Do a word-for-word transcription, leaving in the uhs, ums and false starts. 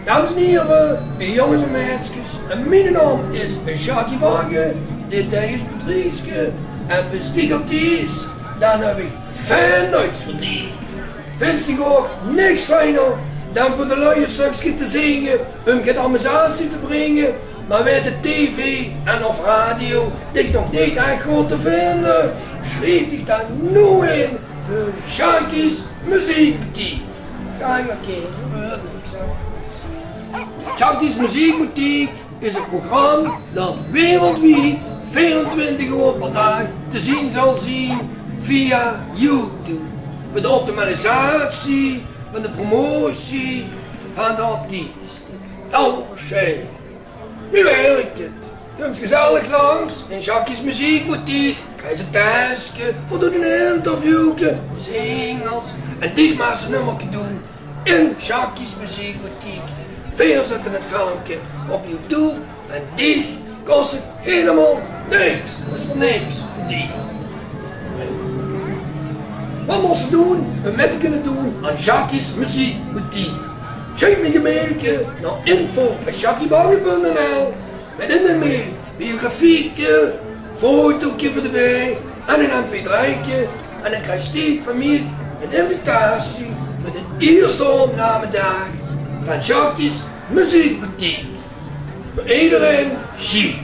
Dames en hiere, jónges en meidskes, en miene naom is Jackie Bagge, dit is Patrieske, en bès die Arties, dan höb ich fijn nuuts veur die. Vinjs dich ouch niks fijner dan veur de lui e stökske te zinge, um get amusatie te bringe, mer weit de tv en of radio dich nog neet ech good te vinje? Sjrief dich dan noe in veur Jackie's Meziekbetiek. Gaon v'r mer kieke, v'r heure niks, hè. Jackie's Meziekbetiek is e program dat wereldwied veerentwintig oor per daag te zeen zal zeen via YouTube. Veur de optimalisatie van de promotie van de artieste. Allemaol sjiek. Wie wirk 't? Kums gezellig langs in Jackie's Meziekbetiek. Kriegs e tèske, v'r doon e interviewke, singels, en dich maags e nummerke doon in Jackie's Meziekbetiek. Veer zètte 't filmke op YouTube en dich kos 't hielemaol niks. Dat is veur niks veur die. Wat mós se doon um mit te kinne doon aan Jackie's Meziekbetiek? Sjrief mich e mailke nao info at jackiebagge punt n l mit in de mail biografieke, fotoke veur de bij en e mp drie-ke. En dan kriegs dich van mich 'n invitatie veur de ierste opnamedaag van Jackie's Meziekbetiek. Veur ederein sjiek.